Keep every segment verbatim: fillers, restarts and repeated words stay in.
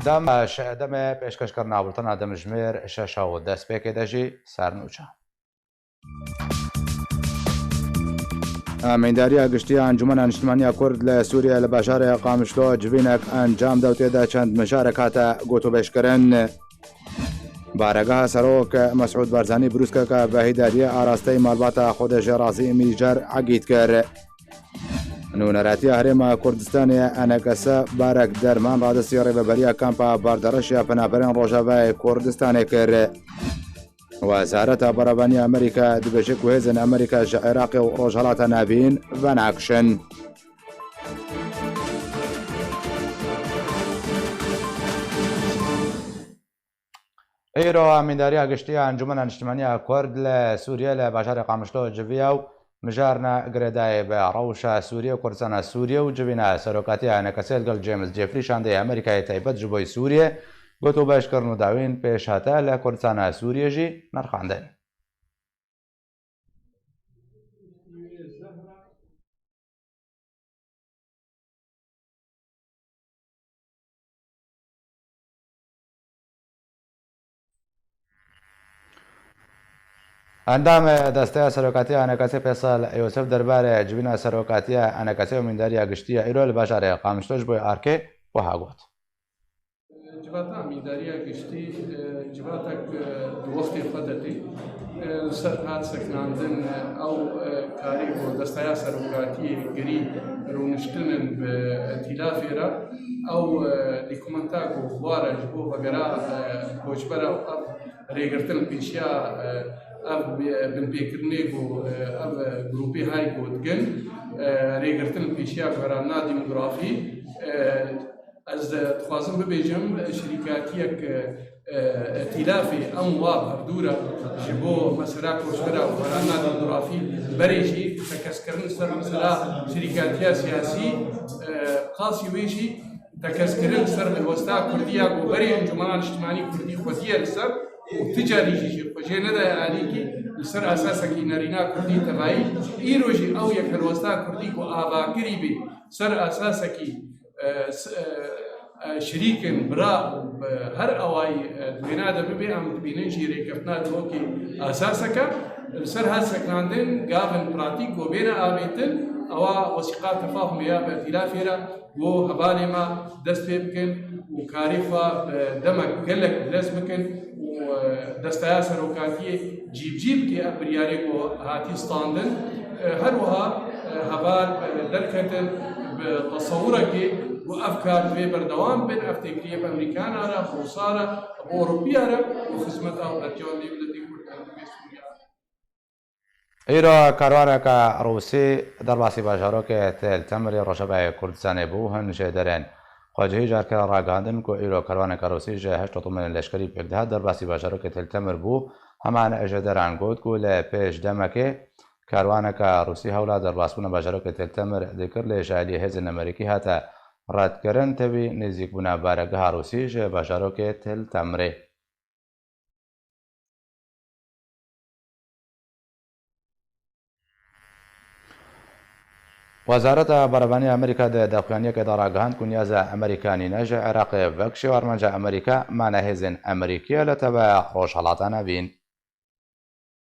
Dem, demê pêşkêşkirina bultena dimjimêr şeş û dest pêkê de jî sernûçe. Amîndariya Giştî ya Encûmena Niştimaniya Kurd li Sûriye li bajarê Qamişlo civînek encam da û tê de çend mijarek hate gotûbêjkirin. Baregeha Serok Mesûd Barzanî brûskeke bi heydariyê arasteyî malbata xwe de jê razî Mîjer egîd kir. Nûneratiya Herêma Kurdistanê, E N K S, barek derman radestî rêveberiya kampa Bardereş ya penaberên Rojavayê Kurdistanê kir. Wezareta Berevanî ya Amerîka dibêje ku hêzên Amerîka ji Iraqê û Rojhilata Navîn venakişin. Îro amîndariya giştî ya Encûmena Niştimaniya Kurd li Sûriye li bajarê Qamişlo civiya û mijarna girêdayî bi rewşa Sûriye û Kurdistana Sûriye û civîna serokatiya E N K S li gel James Jeffrey şandeyê Amerîkayê taybet ji bo Sûriye gotûbêjkirin û dawîn pêş hate li Kurdistana Sûriye jî nirxandin. Endamê Desteya Serokatiya E N K S Fêsal Yûsif derbarê civîna serokatiya E N K S û amîndariya giştî ya îro li bajarê Qamişlo ji bo Arkê wiha got. Civata amîndariya giştî, e, civatek, e, di wextê xwe de tê. E, li ser hat sekinandin, e, ew, e, karê ku desteya serokatiyê girî rûniştin in bi îtîlafê re, ew, e, dokumenta ku xwara ji bo vegera, e, koçbera û ev rêgirtin pêşiya, e, ev bi-, binpêkirinê ku, e, ev, e, grûpê hay ku digin, e, rêgirtin pêşiya guherandina demografî, e, Ez, e, dixwazim bibêjim, şirîkatiyek, e, e, îtîlafê em wa bi hevdû re ji bo mesela koçbera û guherandina demografî berê jî tekez kirin ser mesela şirîkatiya siyasî, e, qasî wê jî tekez kirin ser helwesta kurdî ya ku berê Encûmena Niştimanî Kurdî xwediye li ser û ti carî jî jê xwe jê nedaye alîkî li ser esasekî nerîna kurdî tevayî. Îro jî ew yek helwesta kurdî ku avakirî bê ser esasekî e, s-, e, e, şirîk in, bira û bi her awayî, e, di wêna de bibe, em dibînin jî rêkeftina dîrokê esaseke. Li ser hat sekinandin gavin pratîk ku bêne avêtin, ewa wesîqa tefahumê ya bi îtîlafê re ku hevalê me dest pê bikin û karê xwe bi demek gelek dirêj bikin û, e, desteya serokatiyê cîbicî bike ev biryarê ku hatî standin. E, her wiha, e, heval, e, derketin bi tesewurekê ku ev kar divê berdewam bin, ev têkiliyê bi Amerîkana re, Rûsa re, bi Ewropiya re û xizmeta û bercewendê miletê Kurd em divê Sûriya. Îro karwaneke Rûsî derbasî bajarokê Tel Temirê Rojavayê Kurdistanê bû, hin jêderên xwecihî ji Erkê re ragihandin ku îro karwaneke Rûsî ji heşt otomobîlên leşkerî pêk dihat derbasî bajarokê Tel Temir bû. Heman jêderan got ku li pêş demekê karwaneke Rûsî hewla derbasbûna bajarokê Tel Temir dikir, lê ji aliyê hêzên Amerîkî hate redkirin, tevî nêzîkbûna baregeha Rûsî ji bajarokê Tel Temirê. Wezareta Berevanî ya Amerîka di daxuyaniyekê de ragihand ku niyaza Amerîka nîne ji Iraqê vekişê û armanca Amerîka mana hêzên Amerîkî ye li teva Rojhelata Navîn.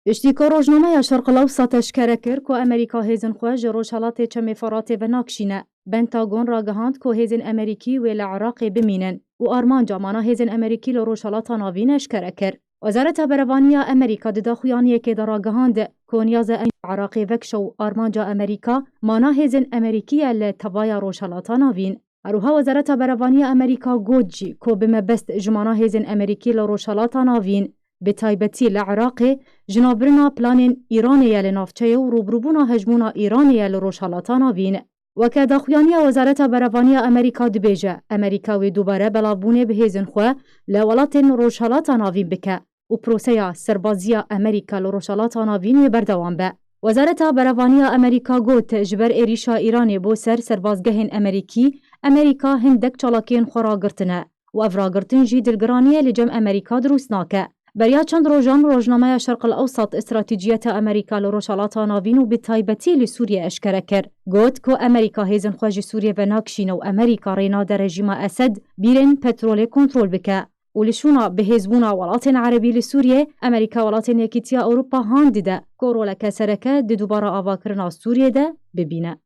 Piştî ku rojnameya Şerq Lewsat eşkere kir ku Amerîka hêzên xwe ji Rojhelatê Çemê Feratê venakişîne, Pentagon ragihand ku hêzên Amerîkî wê li Iraqê bimînin û armanca mana hêzên Amerîkî li Rojhelata Navîn eşkere kir. Wezareta Berevanî ya Amerîka di daxuyaniyekê de ragihand ku niyaza em Iraqê vekişe û armanca Amerîka mana hêzên Amerîkî ye li tevaya Rojhelata Navîn. Her wiha Wezareta Berevanî ya Amerîka got jî ku bi mebest ji mana hêzên Amerîkî li Rojhelata Navîn, bi taybetî li Iraqê, jinavbirina planên Îranê ye li navçeyê û rûbirûbûna hejmûna Îranê ye li Rojhelata Navîn. Weke daxuyaniya Wezareta Berevanî ya Amerîka dibêje, Amerîka wê dubare belavbûnê bi hêzên xwe li welatên Rojhelata Navîn bike û proseya serbaziya Amerîka li Rojhelata Navîn wê berdewam be. Wezareta Berevanî ya Amerîka got, ji ber êrîşa Îranê bo ser serbazgehên Amerîkî, Amerîka hindek çalakiyên xwe ragirtine û ev ragirtin jî dilgiraniyê li cem Amerîka dirûst nake. Beriya çend rojan rojnameya Şerq el Ewsat stratejiyeta Amerîka li Rojhilata Navîn û bi taybetî li Sûriyê eşkere kir. Got ku Amerîka hêzên xwe ji Sûriyê venakişîne û Amerîka rê nade rejîma Esed bîrên petrolê kontrol bike. Û li şûna bihêzbûna welatên erebî li Sûriyê, Amerîka welatên Yekîtiya Ewropa han dide ku roleke sereke di dubara avakirina Sûriyê de bibîne.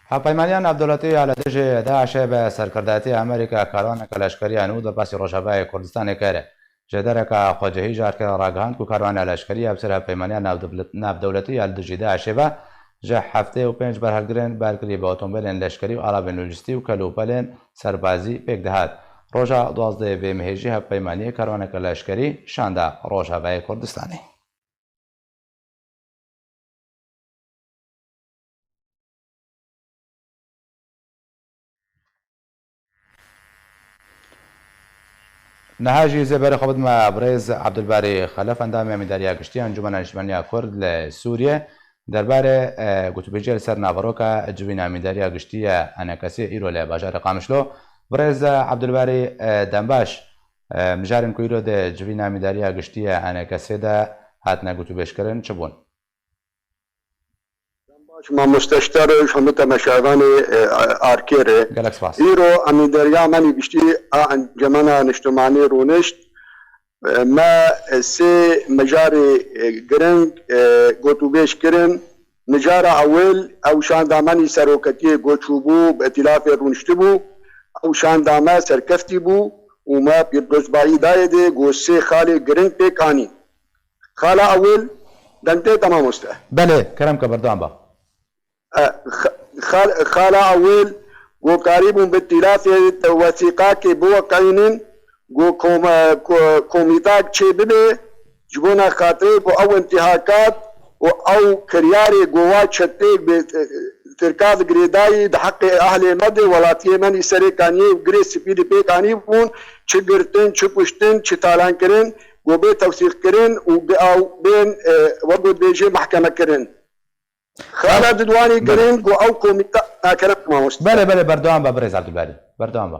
Hevpeymaniya navdewletî ya li dijî DAIŞê bi serkirdayetiya Amerîka karwaneke leşkerî ya nû derbasî Rojavayê Kurdistanê kir. Ji dereka xwecihî ji Arkerê ragihand ku karwana leşkerî ya bi ser hevpeymaniya navdewlet-, navdewletî ya li dijî DAIŞê ve ji heftê û pênc berhevgirên bergirî bi otomobîlên leşkerî û alavên lojîstî û kelûpelên serbazî pêk dihat. Roja duwazdehê vê mehê jî hevpeymaniyê karwaneke leşkerî şanda Rojavayê Kurdistanê. Niha jî zê berê xwe bidime birêz Ebdulbarî Xelef, endamê Amîdariya Giştî ya Encûmena Niştimaniya Kurd li Sûriyê, derbarê, e, gotûbêjiya li ser naveroka civîna Amîdariya Giştî ya ENKSê îro li bajarê Qamişlo. Birêz Ebdulbarî, e, dembaş, e, mijarên ku îro di civîna Amîdariya Giştî ya ENKSê de hatine gotûbêjkirin çi bûn? Baş mamoste ji te re û ji hemû temaşevanê, e, Arkerê. Gelek spas. Îro Amîdariya Encûmenê Giştî a Encûmena Niştimanî rûnişt. E, me, e, sê mijarê, e, giring, e, gotûbêj kirin. Mijara ewil, ew şanda Encûmenê Seroketiyê ku çûbû, bi îtîlafê rûniştibû. Ew şanda me serkeftî bû û me pîrozbahî dayê dê ku sê xalê giring pêk anî. Xala ewil, deng tê te mamoste? Belê, kerem ke berdewam be. E, x-, xal-, xala ewil, ku karîbûn bi îtîlafê wesîqakê biweqînin, ku kom-, ku-, komîtak çêbibe, ji bona xatirê ku ew întîhakat û ew kiryarê ku wa çeteyek bi, e, Tirka di girêdayî di heqê ehlê me de, welatiyê me nî Serêkaniyê û Girê Spî de pêk anîbûn, çi girtin, çi kuştin, çi talankirin, ku bê tewsîqkirin û bi ew bên, e, wek ku dibêjin mehkemekirin. Xala Didwanî giring ku ew komîta, ha, kerem mamoste. Belê, belê, berdewam be birêz Ebdulbarî. Berdewam be.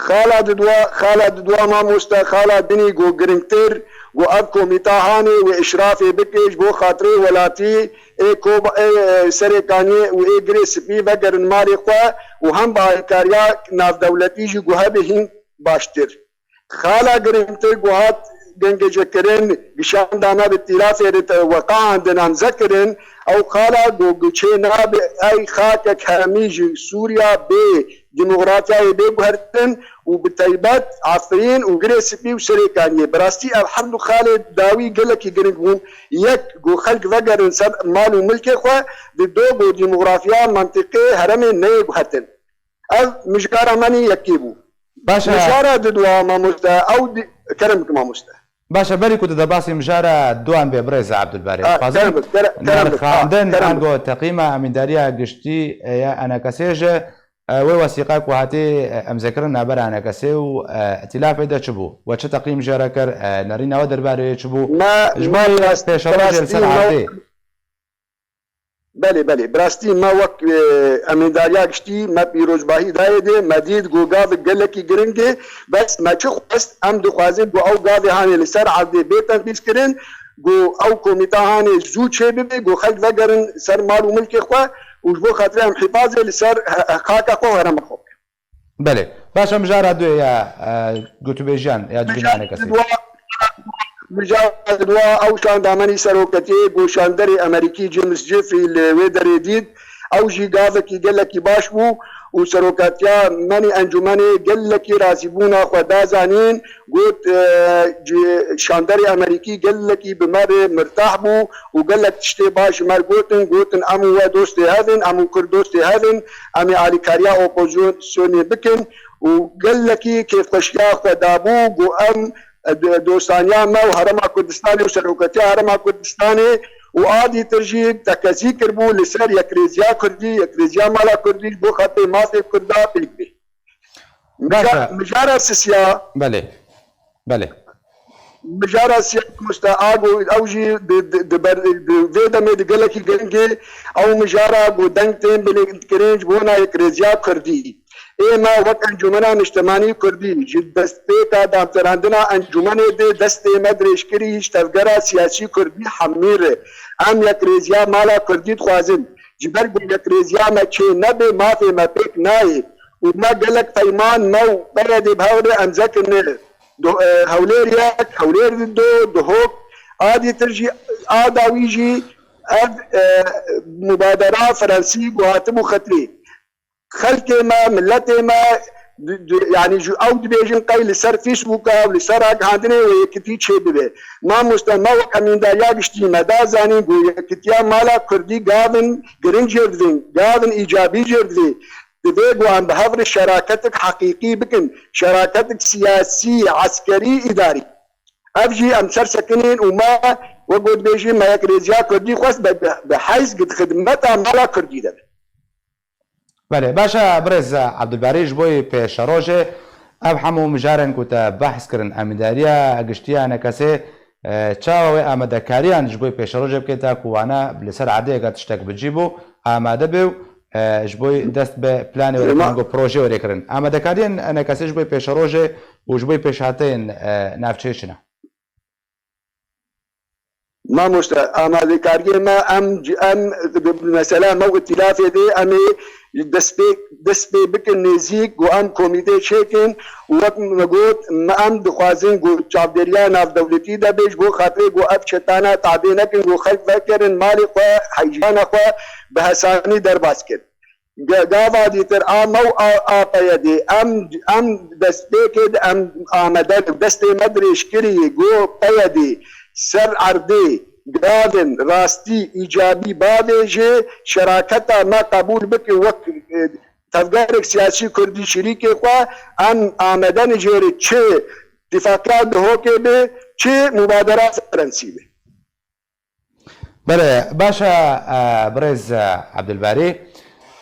Xala Didwa, Xala Didwa mamoste, Xala Dinî ku giringtir, ku ev komîta hanê wê îşrafê bike ji bo xatirê welatî, ê Kob-, ê, e, Serêkaniyê û ê Girê Spî vegerin malê xwe û hem bi alîkariya navdewletî jî ku hebe hîn baştir. Xala giringtir ku hat gengejekirin, gişanda me bi îtîlafê re te weqandin emze kirin, ew xala ku çê nabe ey xakek heremî ji Sûriya bê demografyayê bê guhertin û bi taybet Efrîn û Girê Spî û Serêkaniyê. Bi rastî ev her du xalê dawî gelekî giring bûn. Yek ku xelk vegerin ser mal û milkê xwe, di do ku demografya mentiqê heremê neyê guhertin. Ev mijara me nî yekê bû. Baş e. Mijara didwa mamoste, ew di-, kerem bike mamoste. Baş e, berî ku tu debasî mijara duan bê birêz Ebdulbarî. Ha, dixwazim kerem bike, kerem, kerem bike. Ha, nirxandin kerem bike. Ango teqîma Amîndariya Giştî, e, ya ENKSê ji, e, wê wesîqa ku hatî, e, emzekirin navbera ENKSê û, e, îtîlafê de çi bû? We çi teqîm jê re kir? E, nerîna we derbarê wê çi bû? Me, ji bo me rast-, pêşerojê li ser rastî me erdê. Belê, belê. Bi rastî me wek, e, Emîndariya Giştî me pîrozbahî dayê dê, me dît ku gavek gelekî giring e, bes me çi xwest, em dixwazin ku ew gavê hanê li ser erdê bê tenfîzkirin, ku ew komîta hanê zû çêbibe, ku xelk vegerin ser mal û milkê xwe û ji bo xatirê em hifazê li ser he-, he-, xaka xwe û herêma xwe bikin. Belê. Baş e, mijara duyê ya, e, gotûbêjiyan ya civîna ENKSê. Mijara didwa, mijara didwa ew şanda Encûmenê Seroketiyê ku şanderê Amerîkî James Jeffrey li wê derê dît. Ew jî gavekî gelekî baş bû û Seroketiya Encûmenê, Encûmenê gelekî razîbûna xwe da zanîn. Got, e, ci-, şanderê Amerîkî gelekî bi me re mirtah bû û gelek tiştê baş ji me re gotin. Gotin, em û we dostê hev in, em û Kurd dostê hev in, em ê alîkariya opozisyonê bikin û gelekî kêfxweşiya xwe dabû ku em, e, do-, dostaniya me û Herêma Kurdistanê û Seroketiya Herêma Kurdistanê û a dîtir jî tekezî kiribû li ser yekrêziya Kurdî, yekrêziya mala Kurdî ji bo xatirê mafê Kurda pêk bê. Baş e. Mija-, mijara sisiya. Belê. Belê. Mijara sisiya Musta Ago, ew jî di, di, di ber, di vê demê di gelekî giring e, ew mijara ku deng tên bilindkirin ji bona yekrêziya Kurdî. Ê me wek Encûmena Niştimanî Kurdî ji destpêka damtirandina encûmenê de destê me dirêjkirî ji tevgera siyasî kurdî hemî re. Em yekrêziya mala kurdî dixwazin. Ji ber ku yekrêziya me çê nebe, mafê me pêk nayê. Û me gelek peyman me û P Y D'ê bi hev re emze kirine. Di, e, Hewlêr yek, Hewlêr du, Duhok, a dîtir jî, a dawî jî ev, e, mubadera Fransî ku hatibû xetrî. Xelkê me, miletê me, di, di, yanî ji ew dibêjin qey li ser Facebooka û li ser ragihandinê wê yekitî çêbibe. Mamoste, me wek emîndariya giştî me da zanîn ku yekitiya mala kurdî gavin giring jêr divin, gavin îcabî jêr divê. Divê ku em bi hev re şeraketik heqîqî bikin, şeraketik siyasî, eskerî, îdarî. Ev jî em ser sekinîn û me, wek ku dibêjin, me yekrêziya kurdî xwest be, be, bi heyz di xidmeta mala kurdî de be. Belê, baş e, birêz Ebdulbarî, ji bo pêşerojê, ev hemû mijarên ku te behs kirin, emîndariya giştî ya enekesê, e, çawa wê amadekariyan ji bo pêşerojê bike ta ku wana li ser erdê eger tiştek bi cî bû, amade bê û, e, ji bo dest bi planê were kirin, ku projê were kirin. Amadekariyên enekesê ji bo pêşerojê û ji bo pêşhateyên, e, navçeyê çi ne? Mamoste, amadekariyê me, em, em, mesela me û îtîlafê de em ê dest pê, dest pê bikin nêzîk, ku em komîte çêkin û wek me got, me em dixwazin ku çavdêriya navdewletî de bê, ji bo xatirê ku ev çetana tadê nekin, ku xelk vegerin malê xwe, heyjana xwe bi hesanî derbas kin. Ge-, gava dîtir a me û a, a P Y D'ê, em, em destpêkê de em amade ne, destê me dirêjkirî ye, ku P Y D'ê ser erdê gavin rastî îcabî bavêje, şeraketa me qebûl bike wek, e, tevgerek siyasî kurdî şirîkê xwe, em amade ne jê re çi tifaqiya Duhokê be, çi mubadera Fransî be. Belê, baş e, e, birêz, e, Ebdulbarî.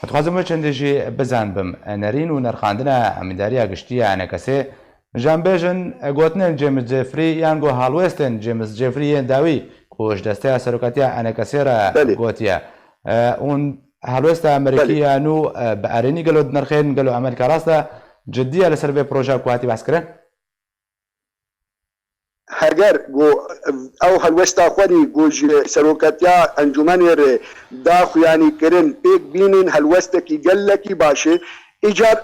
Dixwazim wê çendê jî bizanibim. E, nerîn û nirxandina emîndariya giştî ya enekesê, ji em bêjin, e, gotinên James Jeffrey yan ku halwêstên James Jeffrey yên dawî ku ji desteya serokatiya enekesê re Belê. gotiye. E, hûn halwêsta Amerîkî Belê. ya nû, e, bi erênî gelo dinirxên, gelo Amerîka rast e, cidî ye li ser vê projeya ku hatî behs kirin? Heger ku ew helwesta xwe nî ku ji seroketiya encûmenê re da xuyanî kirin, pêk bînin helwestekî gelekî baş e. Îcar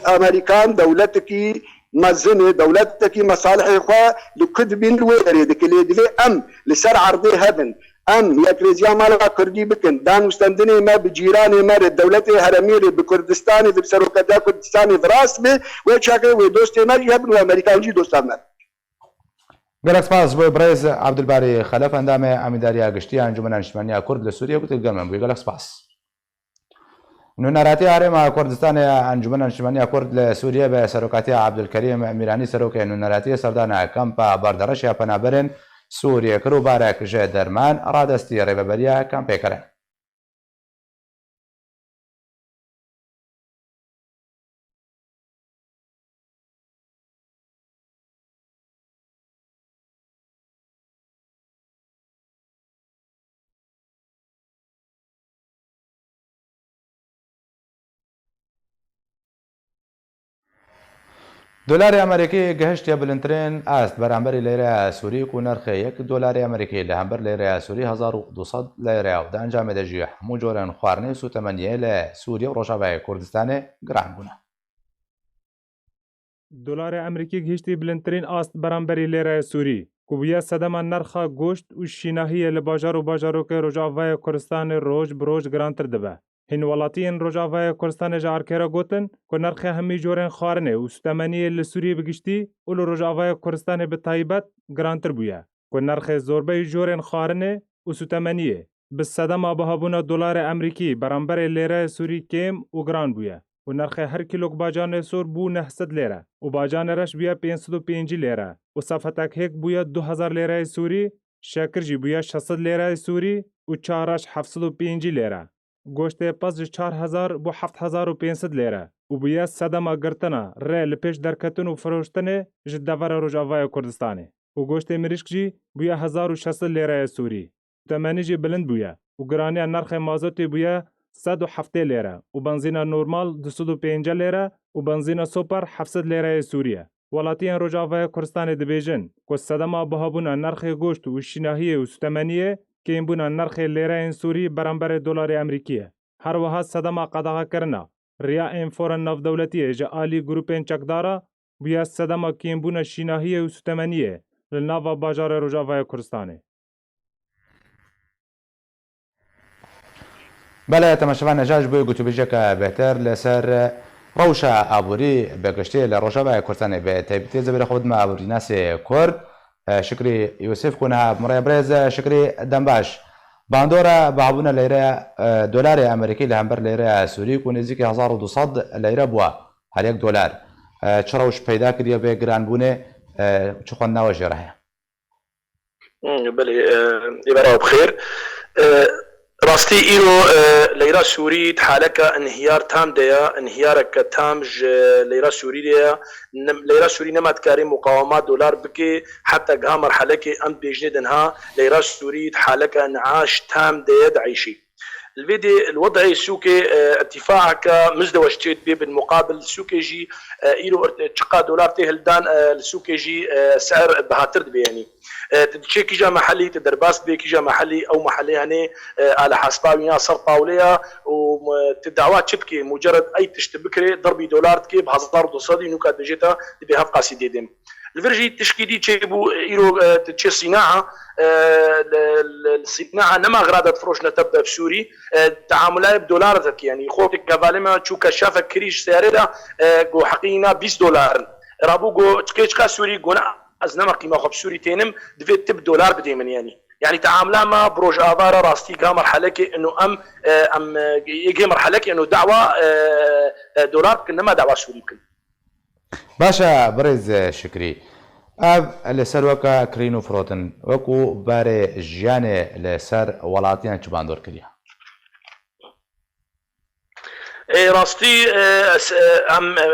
Amerîkan dewletekî mezin e, dewletekî mesalihê xwe li ku dibîn li wê derê dike, lê divê em li ser erdê hebin. Em yekrêziya mala kurdî bikin, danûstendinê me bi cîranê me re, dewletê heremî re, bi Kurdistanê, bi seroketiya Kurdistanê bi rast be, wê çaxê wê dostê me jî hebin û Amerîkan jî dosta me. Gelek spas ji bo birêz Abdulbarî Xelef, endamê Emîndariya Giştî ya Encûmena Niştimaniya Kurd li Sûriyê ku tu digel me bûyî. Gelek spas. Nûneratiya Herêma Kurdistanê ya Encûmena Niştimaniya Kurd li Sûriyê bi serokatiya Abdulkerîm Mîranî, serokê nûneratiyê, serdana kampa Bardereş ya Penaberên Sûriyê kir û barek ji derman, radestî, rêveberiya kampê kirin. Dolarê Amerîkî gihiştiye bilindtirîn ast, beramberî leyreya Sûrî ku nirxê yek dolarê Amerîkî li hember leyreya Sûrî hezar û du sed leyre ye û di encamê de jî hemû corên xwarinê û sûtemeniyê li Sûrî û Rojavayê Kurdistanê giran bûne. Dolarê Amerîkî gihiştî bilindtirîn ast beramberî lêreya Sûrî, ku bûye sedema nirxa goşt û şînahiyê li bajar û bajarokê Rojavayê Kurdistanê roj bi roj girantir dibe. Hînwelatiyên Rojavayê Kurdistanê ji arkê re gotin ku nirxê hemî corên xwarinê û sutemeniyê li Sûriyê bi giştî û li Rojavayê Kurdistanê bi taybet girantir bûye, ku nirxê zorbeyî corên xwarinê û sutemeniyê bi sedema bihabûna dolarê Amerîkî beramberê lêreyê Sûrî kêm û giran bûye û nirxê her kîlok bacanê sor bû neh sed lêre û bacanê reş bûye pênc sed û pêncî lêre û sefetek hêk bûye du hezar lêreyê Sûrî, şekir jî bûye şeş sed lêreyê Sûrî û çareş heft sed û pêncî lêre. Goştê pez ji çar hezar bû heft hezar û pênc sed lêre û bûye sedema girtina rê li pêş derketin û firoştinê ji devera Rojavayê Kurdistanê û goştê mirîşk jî bûye hezar û şeş sed lêreyê Sûrî. Temenî jî bilind bûye û giraniya nirxê mazotê bûye sed û heftê lêre û benzîna normal du sed û pêncî lêre û benzîna super heft sed lêreyê Sûrî ye. Welatiyên Rojavayê Kurdistanê dibêjin ku sedema bihabûna nirxê goşt û şînahiyê û sûtemeniyê kêmbûna nirxê lêreyên Sûrî beramberê dolarê Emerîkî ye. Her wiha sedema qedexekirina riya ên foren navdewletiyê ji alî grûpên çekdara bûye sedema kêmbûna şînahiyê û sûtemeniyê li nava bajarê Rojavayê Kurdistanê. Belê, temaşevan, ne ji bo gotûbêjeke bêhtir li ser rewşa aborî bi giştî li Rojavayê Kurdistanê bi taybetî ez ê berê xwe bidime aborînasê Kurd, e, Şikrî Yûsif ku niha bi me re ye. Birêz Şikrî, dem baş. Bandora bihabûna leyre, e, dolarê Amerîkî li hember leyreya Sûrî ku nêzîkî hezar û du sed leyre bûye her yek dolar. E, çi rewş peyda kiriye vê giranbûnê, e, çi xwendina we jê re heye? Hmm, belê, e, ê bera bi xêr. E, rastî îro, e, leyra Sûrî di haleka inhiyar tam de ye, inhiyareke tam ji leyra Sûrî de ye. Ne-, leyra Sûrî nema dikarê muqawema dolar bike, heta giha merhelekê em dibêjinê dinha, leyra Sûrî di haleka niaş tam de ye dieyşî. Li vê dê, li wed'ê sûkê, e, irtîfaeke mizdeweç çê dibe, bin muqabil sûkê jî, e, îro irt-, çiqa dolar tê hildan, e, li sûkê jî, e, ser bihatir dibe, yanî. E, tu diçê kîja mehelî, tu derbas dibê kîja mehelî, ew mehelê hene, e, a li hesba wîna ser tawlê ya û, e, tu dawa çi dikê, mucerred ey tişt bikirê, derbî dolar dikê, bi hezar û du sedî nûka dibêje te, dibê hevqasî dê dêm. Li vir jî tişkî dî çêbû, îro, e, tu çê sînaa, e, li, li, li sînaa nema xira de difiroşne te bi Sûrî, e, teamulayê bi dolar de dike. Yanî xortê kevalê me çû keşafek kirî ji seyarê de, e, got heqî îna bîst dolar in. Rabû got, çiqê çiqa Sûrî? Got, na, ez nema qîma xwe bi Sûrî tênim, divê tu bi dolar bidê min, yanî. Yanî teamula me bi Rojava re rastî giha merhelekê ino em, e, em, e, yê gihê merhelekê ino dawa, e, e, dolar bikin, nema dawa Sûrî bikin. Baş e, birêz Şikrî. Ev li ser weke kirîn û firotin, wekû berê jiyanê li ser welatiyan çi bandor kiriye? Ê, rastî, e, es-, e, em, e,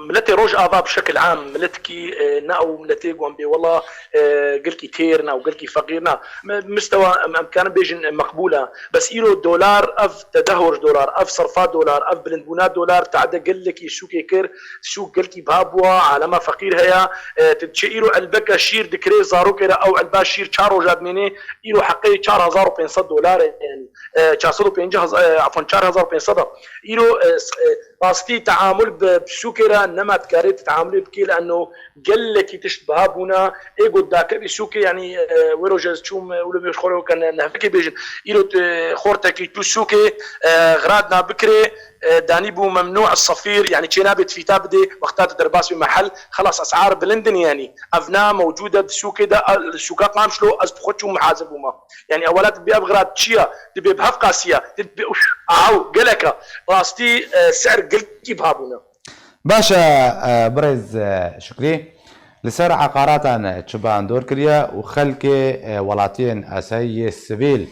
miletê Rojava bi şekil am, miletkî, e, ne ew miletê ku em bê wela, e, gelkî têr ne û gelkî feqîr ne. Me-, mistewa em, em karin bêjin, e, meqbûl e. Bes îro dolar, ev tedehur dolar, ev serfa dolar, ev bilindbûna dolar, te'de gelekî sûkê kir, sûk gelkî biha bûa, alema feqîr heye. E, tu diçe îro elbeke şîr dikirê zarokê re, ew elba şîr çar roja dimênê, îro heqê çar hezar û pênc sed dolar e, yanî, e, çar sed û pêncî hezar, e, afwan, çar hezar û pênc sed e. Îro, e, s-, e, rastî teamul bi, bi sûkê re nema dikarê tu teamulê bikê, li eno gelekî tişt biha bûna, ê got dakevî sûkê, yanî, e, wê roje ez çûm, e, û li mêj xwe re weke ne-, nehvekê bêjin. Îro tu, e, xortekî tu sûkê, e, xira dina bikirê, e, danî bû memnû sefîr, yanî çê nabe tifîta bidê, wexta tu derbas bî mehel, xelas esar bilind in, yanî. Ev na mewcûd e di sûkê de, e, li sûka Qamşlo, ez bi xwe çûm muhazir bûma. Yanî ewela tu bê ev xira çi ye, tu bê bi hevqasî ye, tu bê, uf, aw, gelek e. Rastî, e, ser gelkî biha bûne. Baş e, e, birêz, e, Şikrî, li ser eqaratan çi bandor kiriye û xelkê, e, welatiyên asayî yê sivîl,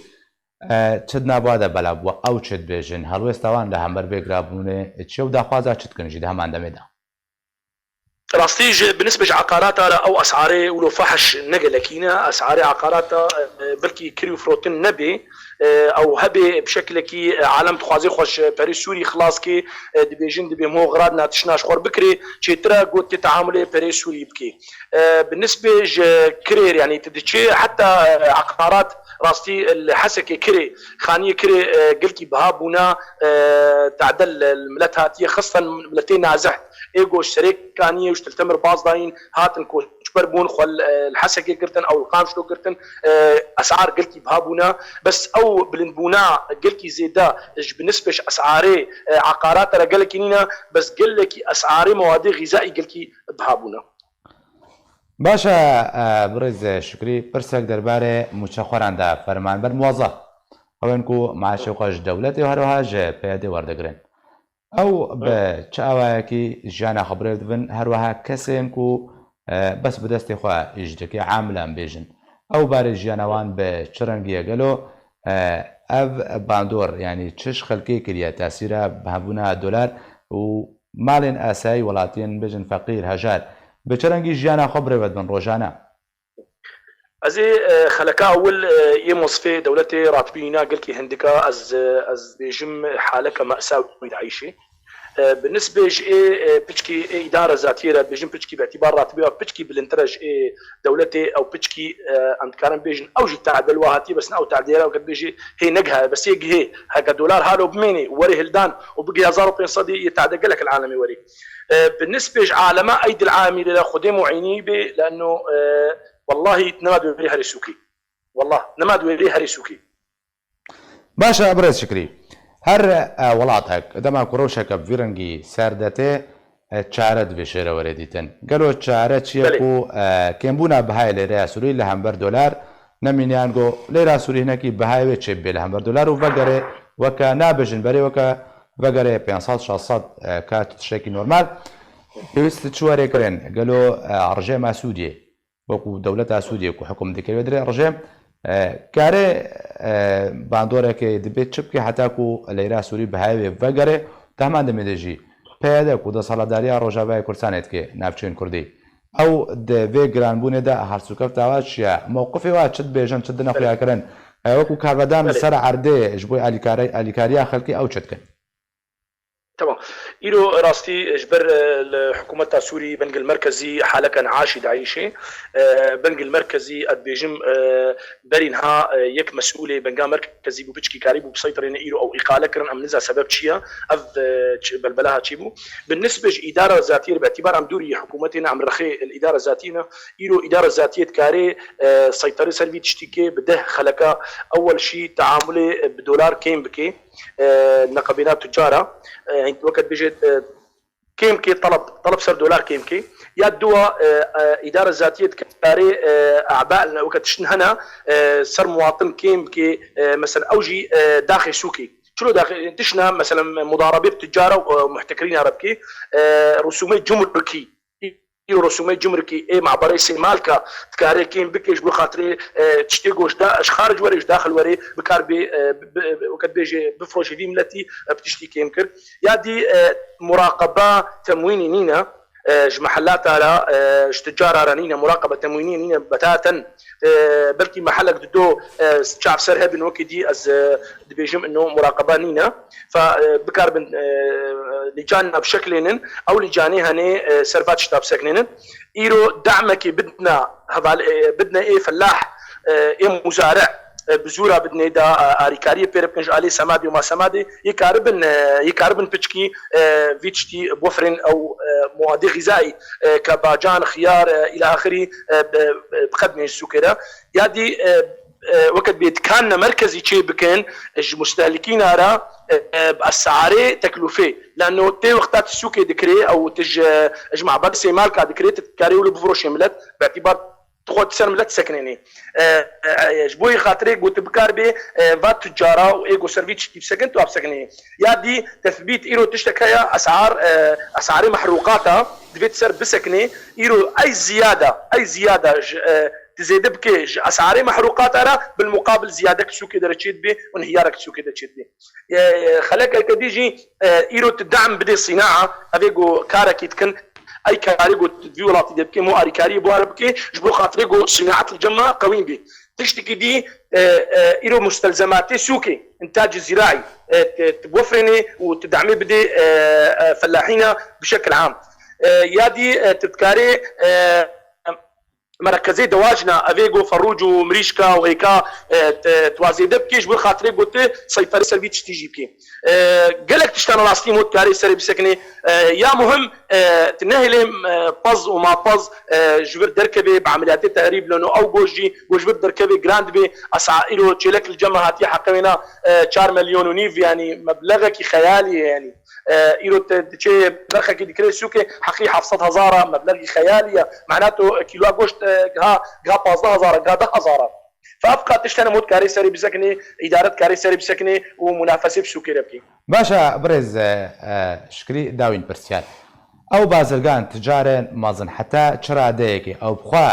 e, çi di nava de belav bû, ew çi dibêjin? Helwêsta wan li hember vê girabûnê çi ye û daxwaza çi dikin jî di heman demê de? Rastî ji, bi nisbet ji eqarata re ew esarê wilo fehş ne gelekî ne. Esarê eqarata, e, belkî kirî û firotin nebê, e, ew hebê bi şekilekî, e, alem dixwaze xwe ji perê Sûrî xilas kê, e, dibêjin dibê mo xira dina tiştna ji xwe re bikirê, çêtir e got tê teamulê perê Sûrî bikê. E, bi nisbê ji kirê, yanî tu diçê heta, e, eqarat rastî li Hesekê kirê, xaniyê kirê, e, gelkî biha bûna, e, te'de li, li milet hatiye xistin, miletê nazih. Ê ku ji serê kaniyê û ji Til Temir baz dayîn, hatin koçber bûn, xwe li, li Hesekê girtin, ew li Qamşlo girtin, e, esar gelkî biha bûne. Bes ew bilindbûna gelkî zêde ji bi nisbê ji esarê, e, eqarata re gelekî nîne, bes gelekî esarê mewadê xîzaî gelkî biha bûne. Baş e, e, birêz Şikrî, pirsek derbarê mûçexweran de, fermanber muwezef, ew ên ku maaşê xwe ji dewletê û her wiha ji P Y D'ê werdigirin. Ew bi çi awayekî jiyana xwe birêve dibin, her wiha kesên ku, e, bes bi destê xwe îş dike, amilan bêjin. Ew barê jiyana wan bi çi rengî ye gelo? E, ev bandor, yanî çi ji xelkê kiriye, tesîra hebûna dolar û malên asayî welatiyên bêjin feqîr, hejar, bi çi rengî jiyana xwe birêve dibin rojane? Ez ê, e, xeleka ewil, e, yê mozifê dewletê ratibî nîna gelkî hindik a, ez, e, ez bêjim haleke me'sawî de eyşê. E, bi nisbê ji ê, e, piçkî ê îdara zatiyê re dibêjim piçkî bi îtibar ratibî ve piçkî bilindtir e ji ê dewletê ew piçkî, e, em dikarin bêjin ew jî tadil wa hatiye bes ne ew tadiyê re ew ke dibêjê hê negihaye bes yê gihê heke dolar halo bimênê û werê hildan û bigihê hezar û pênc sedî yê tade gelek li alemê werê. E, bi nisbê ji alema ey dil amî lê xwedê muînî bê leno, e, Wellahî nema di wêrê herê sûkî. Wellah, nema di wêrê herê sûkî. Baş e, birêz Şikrî. Her e, welatek, dema ku rewşeke bi vî rengî ser de tê, e, çare divê jê re were dîtin. Gelo çare çi ye Belê. ku e, kêmbûna bihayê lêreya Sûrî li hember dolar nemîne yan go lêra Sûrî hinekî bihayê wê çêbibê li hember dolar û vegere weke nabêjin berê weke vegere pênc sed şeş sed e, ka tu tiştekî normal. Pêwîst çi were kirin? Gelo e, rejêma Sûdiyê wekû dewleta Sûdiyê ku hukum dike wê dirê rejê, e, kare, e, bandoreke dibê çi bike heta ku leyra Sûrî bihayê wê vegere, di heman demê de jî P Y D ku desthilatdariya Rojavayê Kurdistanê dike navçeyên Kurdî. Ew di vê giranbûnê de hersûkefta wa çi ye? Mewqifê wa çi dibêjin, çi dine xuyakirin? E, wekû karvedan li Belê. ser erdê ji bo alîkare-, alîkariya xelkê ew çi dikin? Tamam. Îro rastî ji ber e, li hikûmeta Sûrî bengil merkezî haleke neaşî dieyşê. E, bengil merkezî ez dibêjim e, berî niha e, yek mesûlê benga merkezî bû piçkî karî bû biseytirêne îro ew îqale kirin em niza sebeb çi ye? Ev e, çi- belbela ha çî bû? Bi nisbê ji îdara zatiyê re bi îtibar em dûrî hikûmetê ne em rexê li îdara zatiyê ne îro îdara zatiyê dikarê e, seyterê ser vî tiştî kê bi deh xeleka ewel şî teamulê e, bi dolar kêm bike. e, neqebîna tucara, e, weke dibêje e, kêm kê teleb, teleb ser dolar kêm kê. Ya dua e, e, îdara zatiyê dikarê e, a'ba weke tiştin hene e, ser muwatin kêm kê e, mesela ew jî e, daxê sûkê. Çilo daxê tişna mesela mudarabê bi tucara û e, muhtekirîna re bikê e, rusûmê cumrukî. Îro resûmê cumrikî ê maberê Sêmalka dikare kêm bike ji bo xatirê e, tiştê ku ji da- ji xaric were ji daxil were bikar bê e, bi- bi- weke dibêje bifroşe vî miletî e, bi tiştî kêm kir. Ya dî e, muraqeba temwînî nîne e, ji mehellata re e, ji ticara re nîne muraqebe temwînî nîne betaten e, belkî mehelek dido e, çav ser hebin wekî dî ez e, dibêjim ino muraqeba nîne. Fa e, bikaribin e, lîcanina bişeklênin ew lîcanê henê e, ser va tişta biseknênin. Îro damekê bidna heval e, bidne ê felah e, ê muzare e, bi zûra bidnê da e, arîkariyê pê re bikin ji alê semadê û masemadê yê karibin e, yê karibin piçkî e, vî tiştî bofrên ew e, muadê xîzayî e, ke bacan, xiyar e, îla axirî e, bi- bi- biqednên ji sûkê re. Ya dî e, e, weke dibê dikanine merkezî çê bikin ji mustehlikîna re e, e, bi esarê teklûfê. Lano tê wexta tu sûkê dikirê ew tu ji, ji mabed Sêmalka dikirê, tu dikarê wilo bifroşê milet, bi îtîbar tu xwe tu ser milet sekinênê. E, e, e, ji bo yê xatirê ku tu bikaribê e, va tucara û ê ku ser vî tiştî bisekin, tu a bisekinê. Ya dî tethbît îro tiştek heye, esar, e, esarê mehrûqata divê tu ser bisekinê. Îro ey ziyada, ey ziyada ji, e, tu zêde bike ji esarê mehrûqata re, bil muqabil ziyadek sûkê de re çê dibe û inhiyarek sûkê de çê dibe. E, xelekeke dî jî e, îro tu dem bidê sînaa, ev ê ku karekî dikin, ey karê ku tu di vî welatî de bikê, mo arîkariyê bi wan re bikê, ji bo xatirê ku sînaet li cem me qewîn bê. Tiştekî dî e, e, îro mustelzematê sûkê, intacê zîraî, e, tu, tu bofrênê û tu demê bidê e, e, felahîna bi şekil am. E, ya dî e, tu dikarê e, merekezê dewajna, ev ê ku ferûc û mirîşka û hêka e, tu, tu wa zêde bikê, ji bo xatirê ku tu seyterê ser vî tiştî jî bikê. E, gelek tiştan rastî mo dikarê serê bisekinê. E, ya muhim, e, tu nehêlê e, pez û mapez e, ji vir derkevê bi emeliyatê tehrîb leno ew goş jî, ku ji vir derkevê giran dibê, esa îro çêlek li cem me hatiye heqê wêna e, çar milyon û nîv, yanî meblexekî xeyalî ye, yanî. E, îro te diçê berxekî dikirê sûkê heqî heft sed hezar a, meblexî xeyalî ye. Mehna tu kîloa goşt e, giha, giha pazdeh hezar a, giha deh hezar a. Fa ev qat tişt hene mo dikarê serê bisekinê, îdare dikarê serê bisekinê û munafesê bi sûkê re bikê. Baş e, birêz e, e, Şikrî, dawîn pirsiyar. Ew bazirgan ticarên mezin heta çi radeyekê ew bi xwe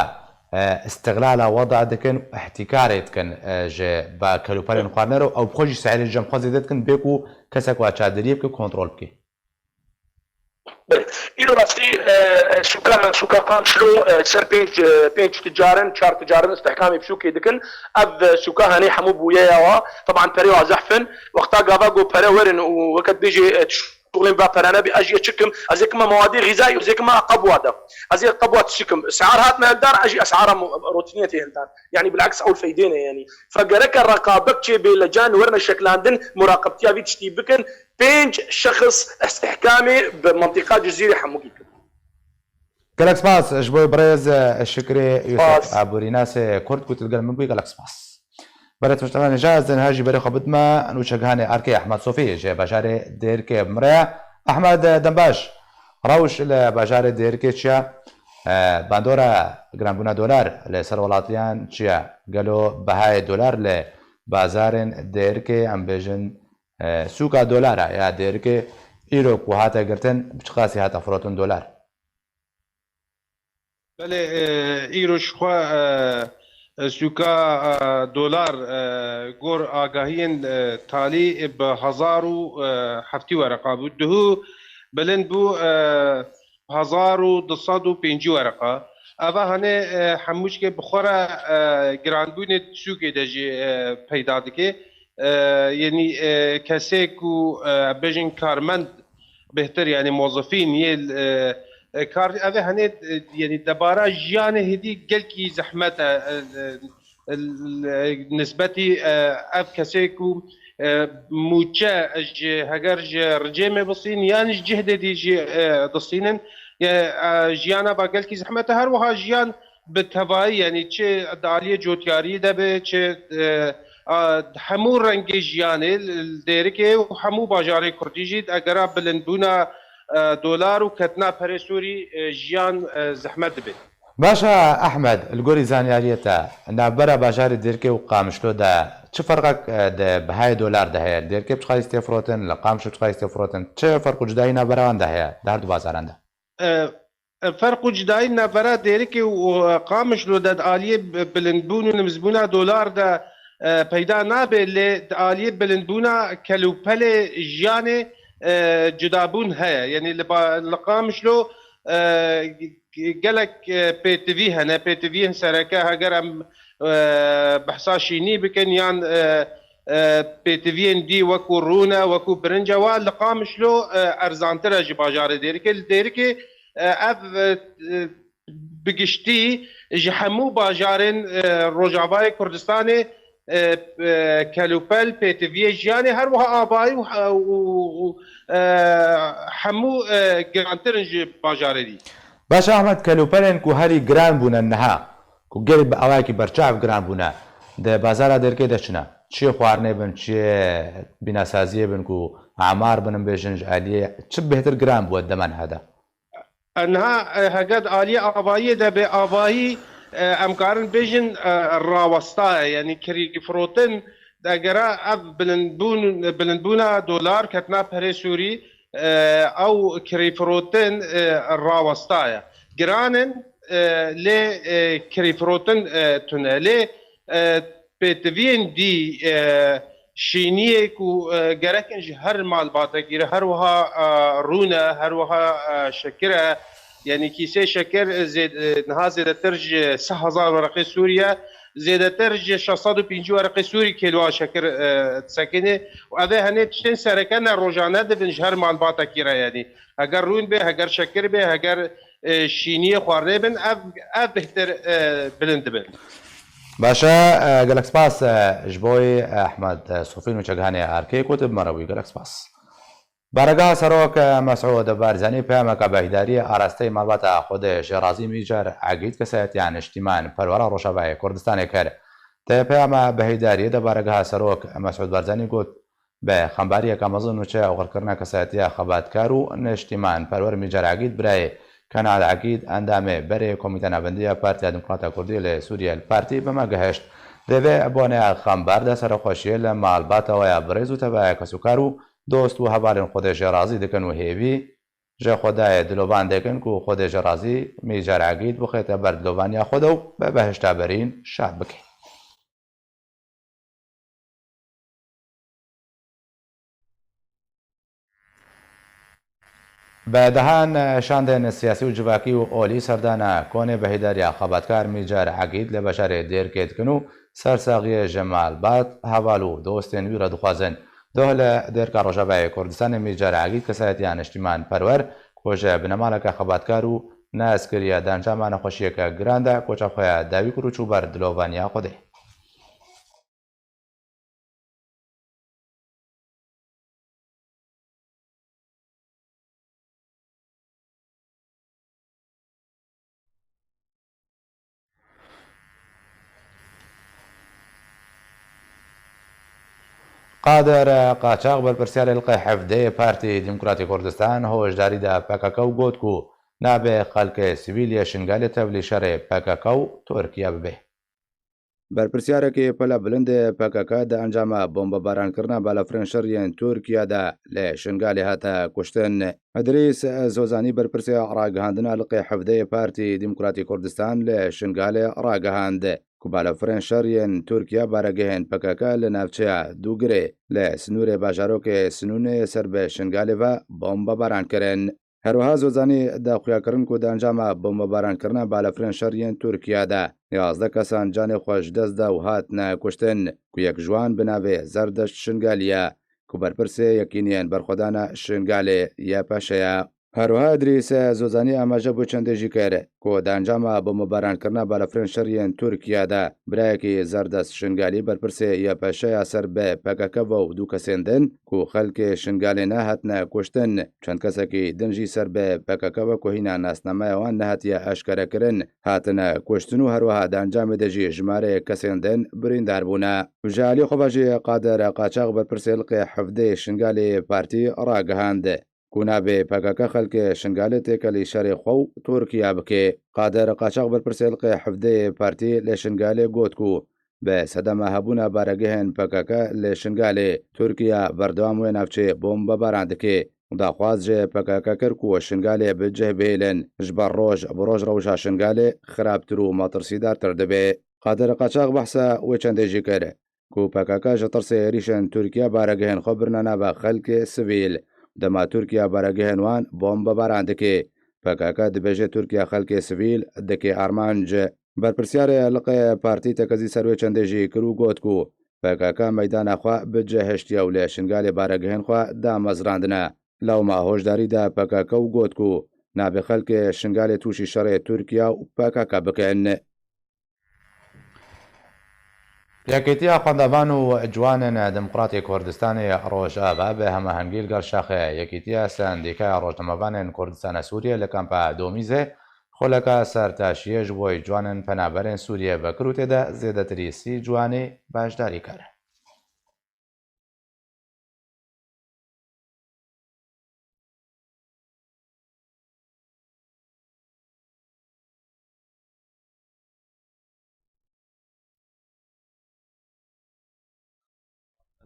e, îstiqlala weda dikin û îhtîkarê dikin e, ji ba kelûperên xwarinê re û ew bi xwe jî sehrê cem xwe zêde dikin bê ku kesek wa çadiriyê bike kontrol bike. Belê. Îro rastî, e, e, sûka, sûka Qamişlo, e, ser pênc, e, pênc ticarin, çar ticarin îstihkamê bi sûkê dikin. Ev, e, sûka henê hemû bûyeya wa. Teban perê wa zehf in. Wexta gava ku pere werin û weke dibêjê, e, tiştolên ve pere nebî, ez jê çi kim? Ez ê kima mewadê xîzayî û ez ê kima qebwa de. Ez ê qebwa tişikim. Esar hatine hildar, ez jî esara mo-, rotîniyê tê hildar. Yanî bilaks ew feydê ne yanî. Fe gereke reqabet çêbê, lecan werine şeklandin, muraqebtiya vî tiştî bikin. Pênc şexs îstihkamê bi mentiqa Cizîrê hemûkî kir. Gelek spas ji bo birêz Şikrê Yusuf, Spas. Aborînasê Kurd ku tu digel min bûyî, gelek spas. Belê tiştana nêja ez dên her jî berê xwe bidme nûçegihanê Arkê Ehmed Sofî ji bajarê Dêrikê bi min re ye. Ehmed, dembaş. Rewş li bajarê Dêrikê çi ye? E, bandora giranbûna dolar li ser welatiyan çi ye? Gelo behayê dolar li bazarên Dêrikê, em bêjin, e, sûka dolara ya Dêrikê îro ku hate girtin, bi çiqasî hate firotin dolar? Belê, e, îro ji xwe, e, e, sûka, e, dolar, e, gor agahiyên, e, talî bi hezar û heftî wereqa bû. Duhû bilind bû, e, hezar û du sed û pêncî wereqa. Eva hene, e, hemû çikê bi xwe re, e, giranbûnê sûkê de jî, e, peyda dike. E, yanî, e, kesê ku, e, bêjin karmend bêhtir, yanî mozifîn yê, e, e, kar, ev ê hene, e, yanî debara jiyanê hêdî gelkî zehmet e, e, e, e, nisbetî, e, ev kesê ku, e, mûçe ji heger ji ricêmê bisîn yan ji cihdê dî jî, e, disînin, e, e, jiyana va gelkî zehmet e. Her wiha jiyan bi tevayî, yanî çi di aliyê cotyariyê de be, çi, e, a, hemû rengê jiyanê li, li Dêrikê û hemû bajarê Kurdî jî egera bilindbûna, e, dolar û ketina perê Sûrî, e, jiyan, e, zehmet dibe. Baş e Ehmed, li gorî zanyariyê te, navbera bajarê Dêrikê û Qamişlo de çi ferqek, e, di bihayê dolar de heye? Li Dêrikê bi çiqasî tê firotin, li Qamişlo bi çiqasî tê firotin? Çi ferq û cudayî navbera wan de heye, di her du bazaran de? E, e, ferq û cudayî navbera Dêrikê û, e, Qamişlo de di aliyê bi-, bilindbûn û nimizbûna dolar de, e, peyda nabe, lê di aliyê bilindbûna kelûpelê jiyanê, e, cudabûn heye. Yanî li ba-, li Qamişlo, e, g-, g-, gelek, e, pêtivî hene, pêtiviyên sereke, heger em, e, behsa şînî bikin yan, e, e, pêtiviyên dî wekû rûne, wekû birince wa li Qamişlo, e, erzantir e ji bajarê Dêrikê. Li Dêrikê, e, ev, e, e, bi giştî ji hemû bajarên, e, Rojavayê Kurdistanê, e, e, kelûpel, pêtiviyê jiyanê, her wiha avayî û, û, û, e, hemû, e, girantir in ji bajarê dî. Baş e Ehmed, kelûpelên ku herî giran bûne niha, ku gelî bi awayekî berçav giran bûne, di bazara Dêrikê de çi ne? Çiyê xwarinê bin, çiyê bînasaziyê bin ku amar bin, em bêjin ji aliyê çi bêhtir giran bû di dema niha de? E, niha, e, heger di aliyê avayiyê de be, avayî, e, em karin bêjin, e, rawesta ye. Yanî kirîfirotin, egera ev bilindbûn, bilindbûna dolar, ketina perê Sûrî, e, ew kirîfirotin, e, rawesta ye. Giran in, e, lê, e, kirîfirotin, e, tune. Lê, e, pêtiviyên dî, e, şîniyê ku, e, gerek in ji her malbatekî re, her wiha, e, rûn e, her wiha, e, şekir e. Yanî kîsê şekir, e, zê-, e, niha zêdetir ji sê hezar wereqê Sûrî ye. Zêdetir ji şeş sed û pêncî wereqê Sûrî kêlwa şekir, e, disekine. Û ev ê henê tiştên sereke ne, rojane dibin ji her malbatekî re yanî. Heger rûn bê, heger şekir bê, heger, e, şîniyê xwarinê bin, ev, ev bêhtir, e, bilind dibin. Baş e, e, gelek spas, e, ji bo wê, e, Ehmed, e, Sofî nûçegihanê Arkê ku tu bi me re bûyî, gelek spas. Baregeha Serok, e, Mesûd Barzanî peyameke behdîdariyê arasteyî malbata Xwedê Şêrazî Mîcer Egîd kesayetiya niştîman perwera Rojavayê Kurdistanê kir. Di peyama behdîdariyê de baregeha Serok Mesûd Barzanî got, Bi xembariyeke mezin nûçe oxirkirina kesayetiya xebatkar û niştîman perwer Mîcer Egîd birayê Kenal Egîd endamê berê Komîteya Navendî ya Partiya Demokrata Kurdî li Sûriyê li partî bi me gihişt. Di vê boneya xembar de serxweşiyê li malbata we ya birêz û tevaya kesûkar û dost û hevalên Xwedê Şêrazî dikin û hêvî ji Xwedayê dilovan dikin ku Xwedê Şêrazî Mîcer Egîd bixête ber dilovaniya Xwedê û bi behişta berîn şad bike. Bi dehan şandên siyasî û civakî û olî serdana konê bi hêdariya xebatkar Mîcer Egîd li bajarê Dêrkê dikin û sersaxiyê ji malbat, heval û dostên wî re dixwazin. Doh li Dêrka Rojavayê Kurdistanê Mîcer Egîd kesayetiya niştîmanperwer ku ji binemaleke xebatkar û neskiriye di encama nexweşiyeke giran de koça xwe ya dawî kir û çû ber dilovaniya Xwedê. Qadir Qaçax, berpirsiyarê Lqê Hevdê Partî Demokratî Kurdistan, hoşdarî da P K K û got ku nabe xelkê sivîl yê Şingalê tevlî şerê P K K û Tirkiye bibe. Berpirsyarekî pele bilind ê P K K di encama bombebarankirina balafirên şer yên Tirkiye de li Şingalê hate kuştin. Idrîs Zozanî, berpirsê ragihandina Liqê Hevdeyê Partî Demokratî Kurdistan li Şingalê ragihand ku balafirên şer yên Tirkiye baregehên P K K li navçeya Dûgirê li sinûrê bajarokê Sinûnê ser bi Şingalê ve bombebaran kirin. Herwiha Zozanî daxuya kirin ku di encama bombebarankirina balafirên şer yên Tirkiye de yazdeh kesan canê xwe ji dest da û hatine kuştin, ku yek ji wan bi navê Zerdeşt Şingalî ye, ku berpirsê Yekîniyên Berxwedana Şingalê, Y P Ş, ye. Herwiha Idrîs Zozanî amaje bo çendê jî kir ku di encama bombebarankirina balafirên şer yên Tirkiye de birayekî Zerdest Şingalî, berpirsê Y P Ş ya ser bi P K K ve û du kesên din ku xelkê Şingalê ne hatine kuştin, çend kesekî din jî ser bi P K K ve ku hîna nasnameya wan nehatiye eşkere kirin, hatine kuştin û herwiha di encamê de jî jimareyê kesên din birîndar bûne. Ji alî xwe ve jî Qadir Qaçax, berpirsê Liqê Hevdê Şingalê Partî, ragihand ku nabê P K K xelkê Şingalê têkelî şerê xwe û Tirkiye bike. Qadir Qaçax, berpirsê Liqê Hevdê Partî li Şingalê, got ku bi sedema hebûna baregehên P K K li Şingalê, Tirkiye berdewam wê navçeyê bombebaran dike û daxwaz ji P K K kir ku Şingalê bi cih bihêlin, ji ber roj bi roj rewşa Şingalê xirabtir û metirsîdartir dibe. Qadir Qaçax behsa wê çendê jî kir ku P K K ji tirsê êrîşên Tirkiye baregehên xwe birine nava xelkê sivîl. Dema Tirkiye baregehên wan bombebaran dike, P K K dibêje Tirkiye xelkê sivîl dike armanc. Berpirsyarê Liqê Partî tekezî ser wê çendê jî kir û got ku P K K meydana xwe bi cih hiştiye û li Şingalê baregehên xwe damezrandine. Lewma hoşdarî da P K K û got ku nabê xelkê Şingalê tûşî şerê Tirkiye û P K K bikin. Yekîtiya Xwendevan û Ciwanên Demokratê Kurdistanê Rojava bi hemahengî li gel şaxê Yekîtiya Sendîkaya Rojnamevanên Kurdistana Sûriyê li kampa Domîzê xuleka sertaşiyê ji bo ciwanên penaberên Sûriyê vekir û tê de zêdetirî sî ciwanî beşdarî kir.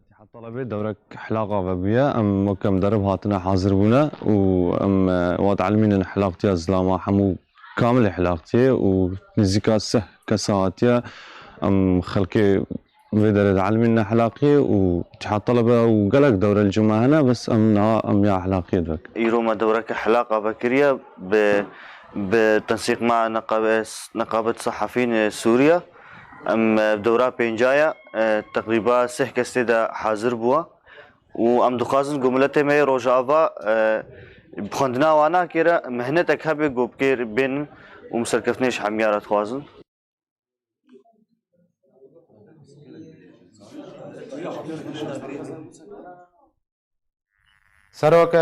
Îtîhad Telebê dewrek hilaqa vebûye. Em weke em derib hatine hazir bûne û em, e, wat elmînin hilaqtiya zilama hemû kamilê hilaqtiyê û nizîka sih kesa hatiye. Em xelkê vê derê de elmîn ne hilaqiyê û Îtîhad Telebe û gelek dewre li cima hene, bes em niha em ya hilaqiyê dibek. Îro me dewreke hilaqa vekiriye bi, bi tensîqma neqabe-, neqabet sehafîn Sûriye. Em, e, dewra pênca ye, e, teqrîba sih kes tê de hazir bûye û em dixwazin ku miletê me yê Rojava, e, bi xwendina wan nakêre, mihnetek hebe ku bikêr bênin û em serkeftinê ji hemiya re dixwazin. Serok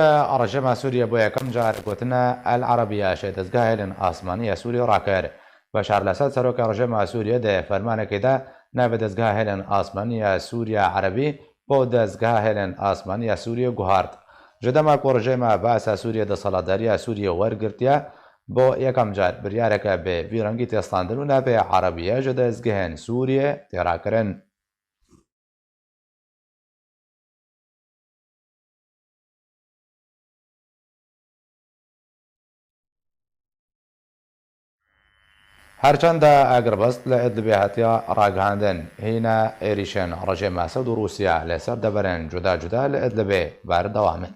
rejîma Sûriyê bo yekem car gotine El Arabiya ji dezgeha hêlên asmanî ya Sûriyê rakir. Beşar Lesed, serokê rejîma Sûriyê, di fermanekê de navê dezgeha hêlên asmanî ya Sûriya Erebî bo dezgeha hêlên asmanî ya Sûriyê guhart. Ji dema ku rejîma Baas a Sûriyê desthilatdariya Sûriyê wergirtiye, bo yekem car biryareke bi vî rengî tê standin û navê Erebiye ji dezgehên Sûriyê tê rakirin. Herçende agirbest li Idlibê hatiye ragihandin, hîne êrîşên rejîma Esed û Rûsya li ser deverên cuda cuda li Idlibê berdewam in.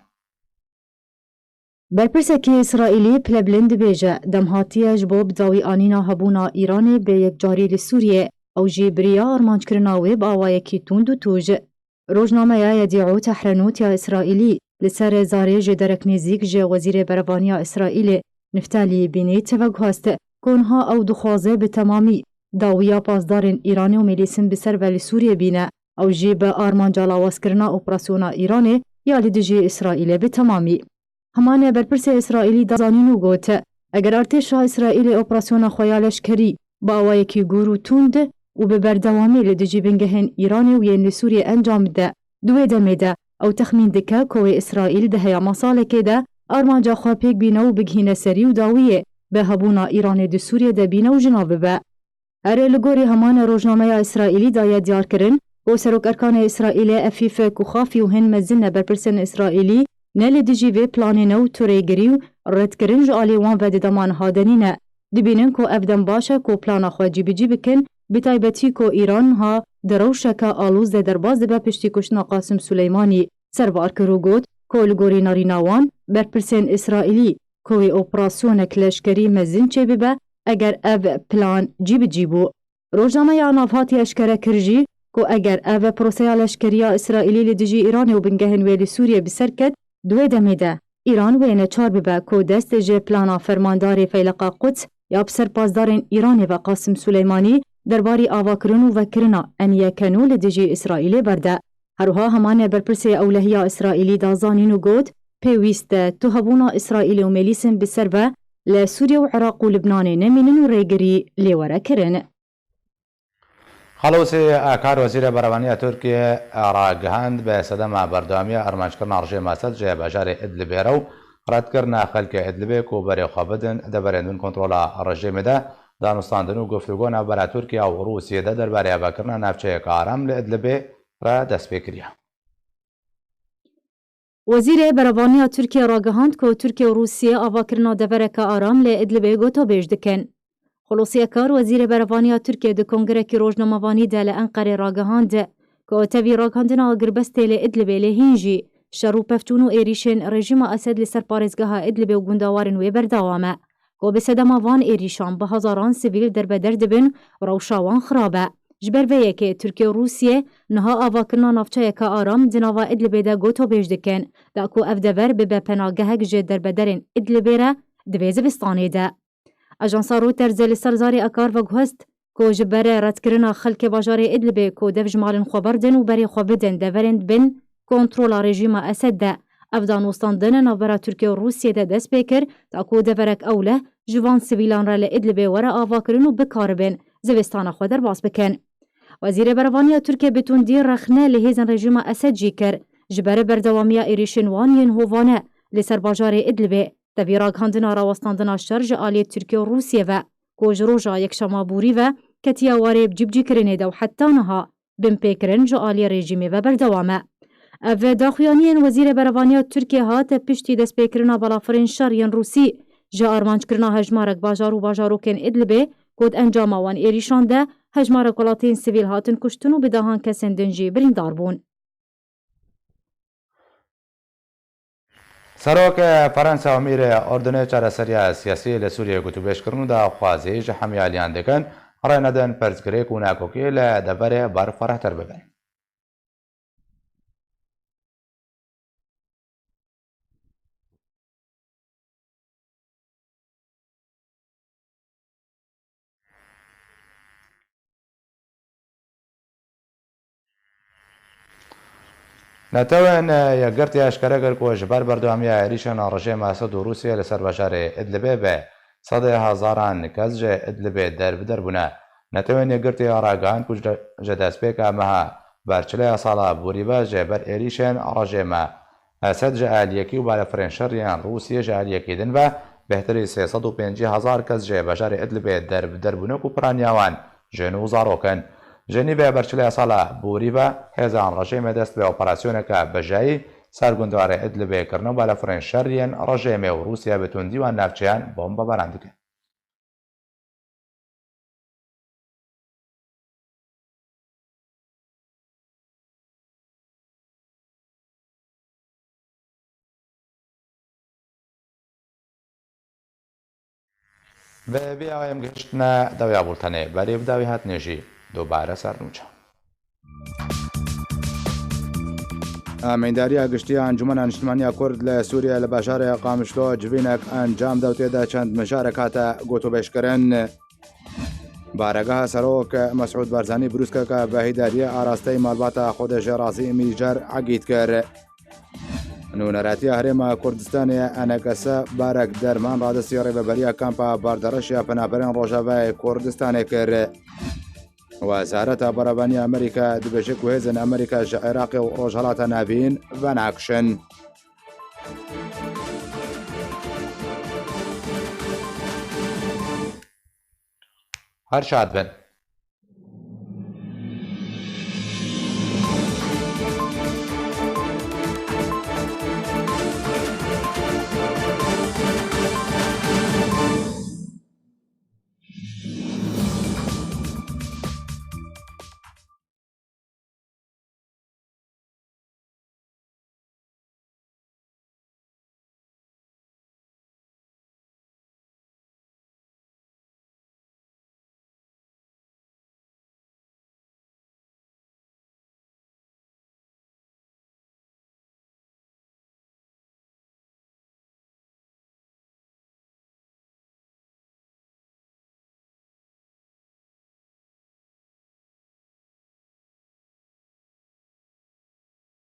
Berpirsekî Îsraîlî Plevlin dibêje, dem hatiye ji bo bi dawî anîna hebûna Îranê bi yekcarî li Sûriyê, ew jî bi riya armanckirina wê bi awayekî tund û tûj. Rojnameya Yedîû Tehrenût ya Îsraîlî li ser zarê ji derek nêzîk ji Wezîrê Berevaniya Îsraîlê Niftalî Bînît veguhest ku niha ew dixwaze bi temamî dawiya pasdarên Îranê û mêlîsin bi ser ve li Sûriyê bîne, ew jî bi armanca lawazkirina operasyona Îranê ya li dijî Îsraîlê bi temamî. Hemane berpirsê Îsraîlî da zanîn û got, eger artêşa Îsraîlê operasyona xwe ya leşkerî bi awayekî gûr û tund û bi berdewamî li dijî bingehên Îranê û yên li Sûriyê encam bide, di wê demê de ew texmîn dike ku wê Îsraîl di heyama salekê de armanca xwe pêk bîne û bigihîne serî û dawiyê bi hebûna Îranê di Sûriyê de bîne û jina bibe. Her li gorî heman rojnameya Îsraîlî daye diyarkirin ku Serokerkanê Îsraîlê Efîf Kuxafî û hin mezin ne berpirsên Îsraîlî ne li dijî vê planê ne û tu rêgirî û redkirin ji alî wan ve di dema niha de nîne. Dibînin ku ev dem baş e ku plana xwe cîbicî bikin, bi taybetî ku Îran niha di rewşeke alûz de derbas dibe piştî kuştina Qasim Suleymanî. Servar kir û got ku li gorî narîna wan, berpirsên Îsraîlî ku wê operasyonek leşkerî mezin çêbibe eger ev plan cîbicî bû. Rojnameya Nav hatiye eşkere kir jî ku eger ev proseya leşkerî ya Îsraîlî li dijî Îranê û bingehên wê li Sûriyê bi ser ket, di wê demê de Îran wê neçar bibe ku dest ji plana fermandarê Feyleqa Quds ya bi ser pasdarên Îranê ve Qasim Suleymanî derbarî avakirin û vekirina eniyeke nû li dijî Îsraîlê berde. Her wiha heman berpirsê ewlehiya Îsraîlî da zanîn û got, pêwîst e tu hebûna Îsraîlê û mêlîsin bi ser ve li Sûriye û Iraq û Libnanê nemînin û rêgirî lê were kirin. Xalosê Akar, Wezîrê Berevaniya Tirkiye ragihand, bi sedema berdewamiya armanckirina rejîma Esed ji bajarê Idlibê re û redkirina xelkê Idlibê ku berê xwe bidin deverên bin kontrola rejîmê de, danûstandin û guftûgo navbera Tirkiye û Rûsiyê de derbarê avakirina navçeyeke aram li Idlibê re dest pê kiriye. Wezîrê Berevaniya Tirkiye ragihand ku Tirkiye û Rûsiye avakirina devereke aram li Idlibê gotobêj dikin. Xulosî Akar, Wezîrê Berevaniya Tirkiye di kongirekî rojnamevanî de li Enqerê ragihand ku tevî ragihandina agirbestê li Idlibê lê hîn jî şer û pevçûn û êrîşên rejîma Esed li ser parêzgeha Idlibê û gundawarên wê berdewam e. Ku bi sedema van êrîşan bi hezaran sivîl derbeder dibin û rewşa wan xirab e. Ji ber vê yekê Tirkiye û Rûsiye niha avakirina navçeyeke aram di nava Idlibê de gotobêj dikin, da ku ev dever bibe penagehek ji derbederên Idlibê re di vê zivistanê de. Ajansa Reuters li ser zarê Akar veguhest ku ji ber redkirina xelkê bajarê Idlibê ku dev ji malên xwe berdin û berê xwe bidin deverên bin kontrola rejîma Esed de, ev danûstandin navbera Tirkiye û Rûsiyê de dest pê kir, da ku deverek ewleh ji van sivîlan re li Idlibê were avakirin û bikaribin zivistana xwe derbas bikin. Wezîrê Berevaniya Tirkiye bi tundî rexne li hêzên rejîma Esed jî kir, ji ber berdewamiya êrîşên wan yên hovane li ser bajarê Idlibê, tevî ragihandina rawestandina şer ji aliyê Tirkiye û Rûsiyê ve, ku ji roja Yekşema borî ve ketiye warê cîbicîkirinê de û heta niha binpêkirin ji aliyê rejîmê ve berdewam e. Ev daxuyaniyên Wezîrê Berevaniya Tirkiye hate piştî destpêkirina balafirên şer yên Rûsî ji armanckirina hejmarek bajar û bajarokên Idlibê, ku di encama wan êrîşan de hejmarek welatiyên sivîl hatin kuştin û bi dehan kesên din jî birîndar bûn. Serok Fransa û Mîrê Ordunê çareseriya siyasî li Sûriyê gotûbêj kirin û daxwazî ji hemî aliyan dikin, rê nedin pirsgirêk û nakokî li deverê ber ferehtir bibin. Netewên Yekgirtî eşkere kir ku ji ber berdewamiya êrîşên rejîma Esed û Rûsiyê li ser bajarê Idlibê bi sedê hezaran kes ji Idlibê derbider bûne. Netewên Yekgirtî ragihand ku ji de-, ji destpêka meha berçileya sala borî ve ji ber êrîşên rejîma Esed ji aliyekî û balafirên şer yên Rûsiyê ji aliyekî din ve bêhtirî sê sed û pêncî hezar kes ji bajarê Idlibê derbider bûne ku piraniya wan jin û zarok in. Ji nîvê berçileya sala borî ve hêzan rejîmê dest bi operasyoneke bijayî ser gundarê Idlibê kirine û balafirên şer yên rejîmê û Rûsya bi tundî wan navçeyan bombebaran dikin. Bi vê awayê em gihiştine dewiya bultenê. Berê bi dawî hatinê jî dubare ser nûçe. Amîndariya giştî ya Encûmena Niştimaniya Kurd li Sûriye li bajarê Qamişlo civînek encam da û tê de çend mijarek hate gotûbêjkirin. Baregeha Serok Mesûd Barzanî brûskeke bi heydariyê arasteyî malbata xwe de jê razî Mîjer Egîd kir. Nûneratiya Herêma Kurdistanê, E N K S, barek derman radistî rêveberiya kampa bardereşiya penaberên Rojavayê Kurdistanê kir. Wezareta Berevanî Amerîka dibêje ku hêzên Amerîka ji Iraqê û Rojhilata Navîn venakişin. Her şad bin.